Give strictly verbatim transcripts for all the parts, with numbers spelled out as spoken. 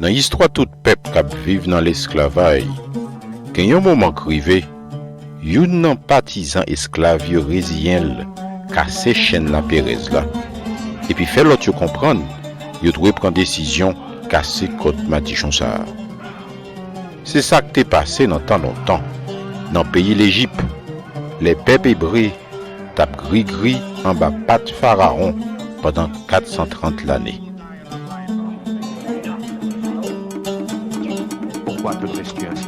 Nan istwa tout pèp k ap viv nan lesklavaj, gen yon moman k rive, youn nan patizan esklav yo reziyen l kase chenn laperèz la, epi fè lòt yo konprann yo dwe pran desizyon kase kòd madichon sa a. Se sa k te pase nan tan lontan, nan peyi Lejip, lè pèp ebre t ap grigri anba pat Farawon pandan kat san trant lane. Pourquoi te dresses-tu ainsi ?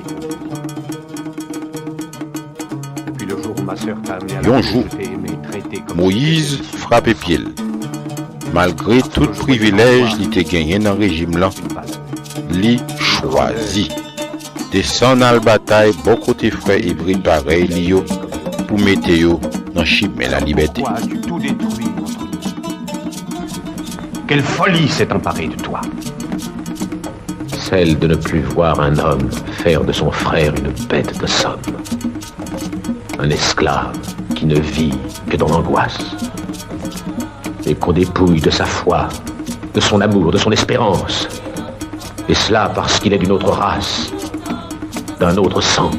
Depuis le jour où ma sœur t'a amené à la Yon cour, jou, je t'ai aimé, traité comme si Moyiz tu étais frape pye l. Malgre tout privilèj li te genyen nan rejim lan, li chwazi desann al batay bò kote frè ebre parèy li yo pou mete yo nan chimen lalibète. Pourquoi as-tu tout détruit, mon ami ? Quelle folie s'est emparée de toi ? Celle de ne plus voir un homme faire de son frère une bête de somme. Un esclave qui ne vit que dans l'angoisse et qu'on dépouille de sa foi, de son amour, de son espérance. Et cela parce qu'il est d'une autre race, d'un autre sang.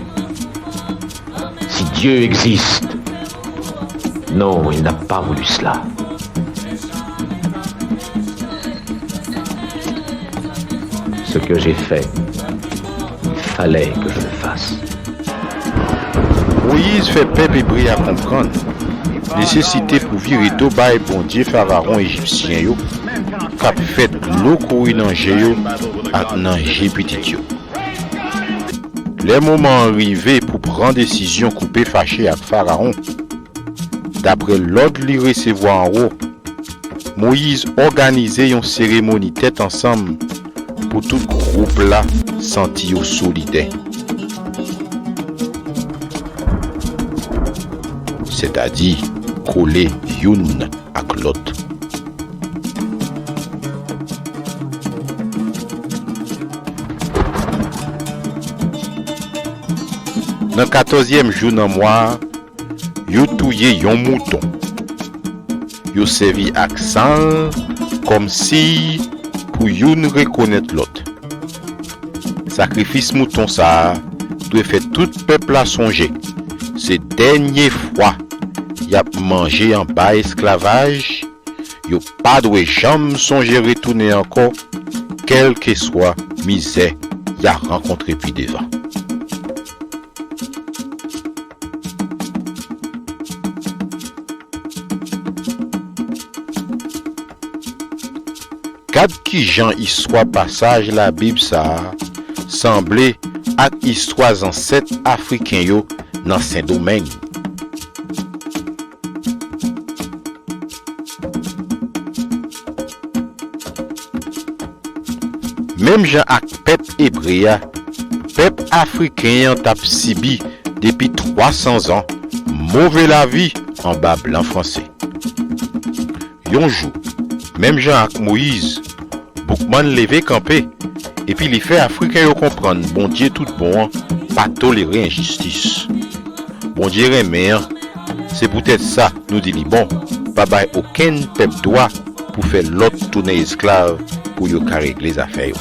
Si Dieu existe, non, il n'a pas voulu cela. Ce que j'ai fait, il fallait que je le fasse. Moyiz fè pèp ebre a konprann nesesite pou vire do bay Bondye Farawon ejipsyen yo, k ap fè dlo kouri nan je yo ak nan je pitit yo. Lè moman an rive pou pran desizyon koupe fache ak Farawon, dapre lòd li resevwa anwo, Moyiz òganize yon seremoni tèt ansanm pou tout gwoup la santi yo solidè, sètadi kole youn ak lòt. Nan katòzyèm jou nan mwa a, yo touye yon mouton. Yo sèvi ak san l kòm siy pou youn rekonèt lòt. Sakrifis mouton sa a dwe fè tout pèp la sonje se dènye fwa y ap manje anba esklavaj, yo pa dwe janm sonje retounen ankò, kèlkeswa mizè y a rankontre pi devan. Gad kijan istwa pasaj Labib sa a sanble ak istwa zansèt Afriken yo nan Sendomeng. Menm jan ak pèp ebre a, pèp afriken an t ap sibi depi twa san zan move lavi anba blan franse. Yon jou, menm jan ak Moyiz, Boukman leve kanpe, epi li fè Afriken yo konprann Bondye tout bon an pa tolere enjistis. Bondye renmen an, se poutèt sa nou di li bon, pa bay okenn pèp dwa pou fè lòt tounen esklav pou yo ka regle zafè yo.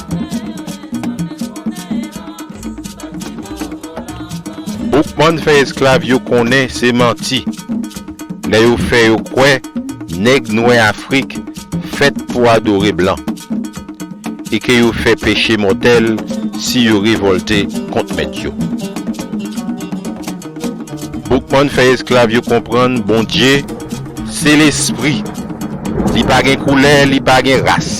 Boukman fè esklav yo konnen se manti lè yo fè yo kwè nèg nwè Afrik fèt pou adore blan, e ke yo fè peche mòtèl si yo revòlte kont mèt yo. Boukman fè esklav yo konprann Bondye se lespri, li pa gen koulè, li pa gen ras.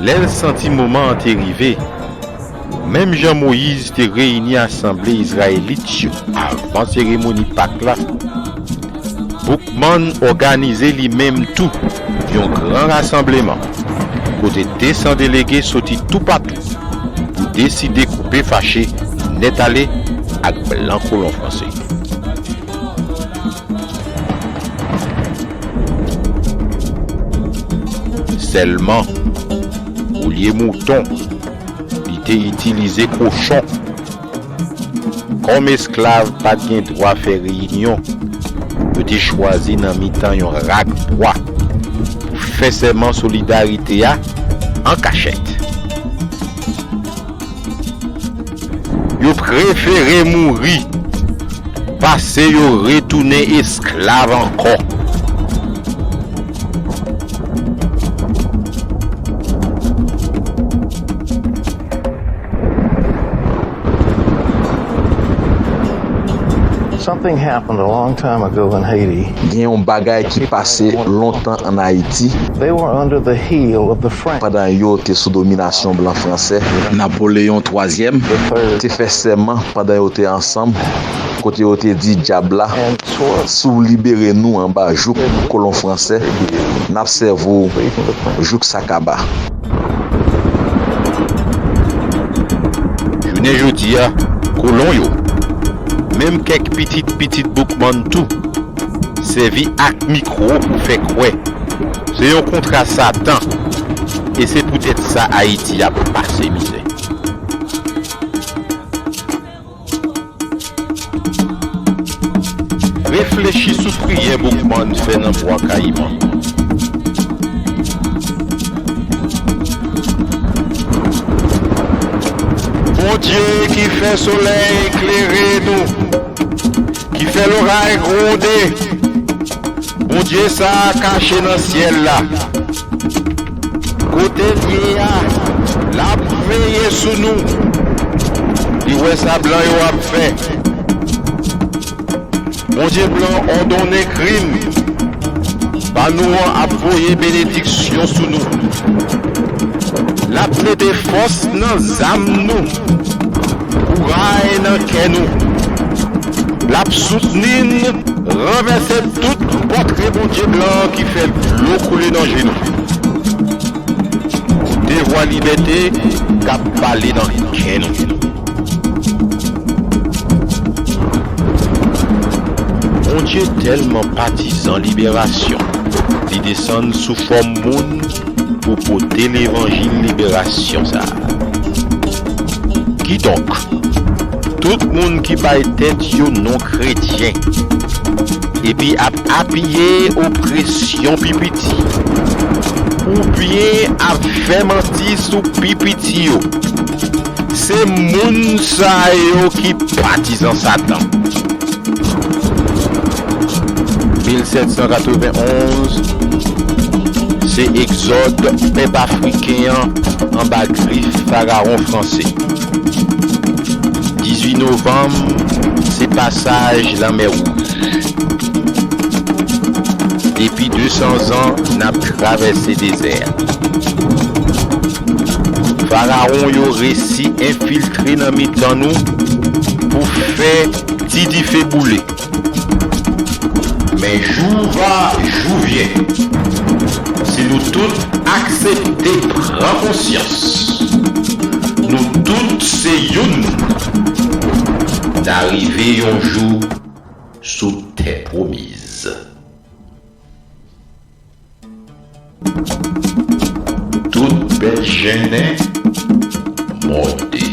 Lè l santi moman an te rive, menm jan Moyiz te reyini asanble Izrayelit yo avan seremoni Pak la, Boukman òganize li menm tou yon gran rasanbleman, kote de san delege soti toupatou pou deside koupe fache nèt ale ak blan kolon franse. Sèlman, olye mouton, li te itilize kochon. Kòm esklav pa t gen dwa fè reyinyon, Yo te chwazi nan mitan yon rak bwa pou fè sèman solidarite a an kachèt. Yo prefere mouri pase yo retounen esklav ankò. Something happened a long time ago in Haiti. Gen yon bagay ki pase lontan ann Ayiti. They were under the heel of the French. Pandan yo te sou dominasyon blan franse, Napoleyon twazyèm te fè sèman pandan yo te ansanm, kote yo te di dyab la, si w libere nou anba jouk kolon franse, n ap sèvi w jouk sa kaba. Jounen jodi a, kolon yo, menm kèk pitit pitit Boukman tou, sèvi ak mikwo pou fè kwè se yon kontra Satan, e se poutèt sa Ayiti ap pase mizè. Reflechi sou priyè Boukman fè nan Bwa Kayiman. Bondye ki fè solèy klere nou, ki fè loray gwonde, Bondye sa a kache nan syèl la. Kote l ye a, l ap veye sou nou. Li wè sa blan yo ap fè. Bondye blan òdonnen krim pa nou an ap voye benediksyon sou nou. L ap mete fòs nan zam nou, kouray nan kè nou. L ap soutni n ranvèse tout pòtre Bondye blan ki fè dlo koule nan je nou. Devwa libète k ap pale nan kè nou. Bondye tèlman patizan liberasyon, li desann sou fòm moun pou pote levanjil liberasyon sa a. Kidonk, tout moun ki bay tèt yo non kretyen, epi ap apiye opresyon pi piti, oubyen ap fè manti sou pi piti yo, se moun sa yo ki patizan Satan. Mil sèt san katrevenn onz, se egzòd pèp afriken an anba grif farawon franse. Dizuit novanm, se pasaj Lanmè Wouj. Depi de san zan, n ap travèse dezè a. Farawon yo resi enfiltre nan mitan nou pou fè ti dife boule. Men jou va, jou vyen. Si nou tout aksepte pran konsyans, nou tout se youn, n a rive yon jou sou tè pwomiz. Tout bèt jennen mòde.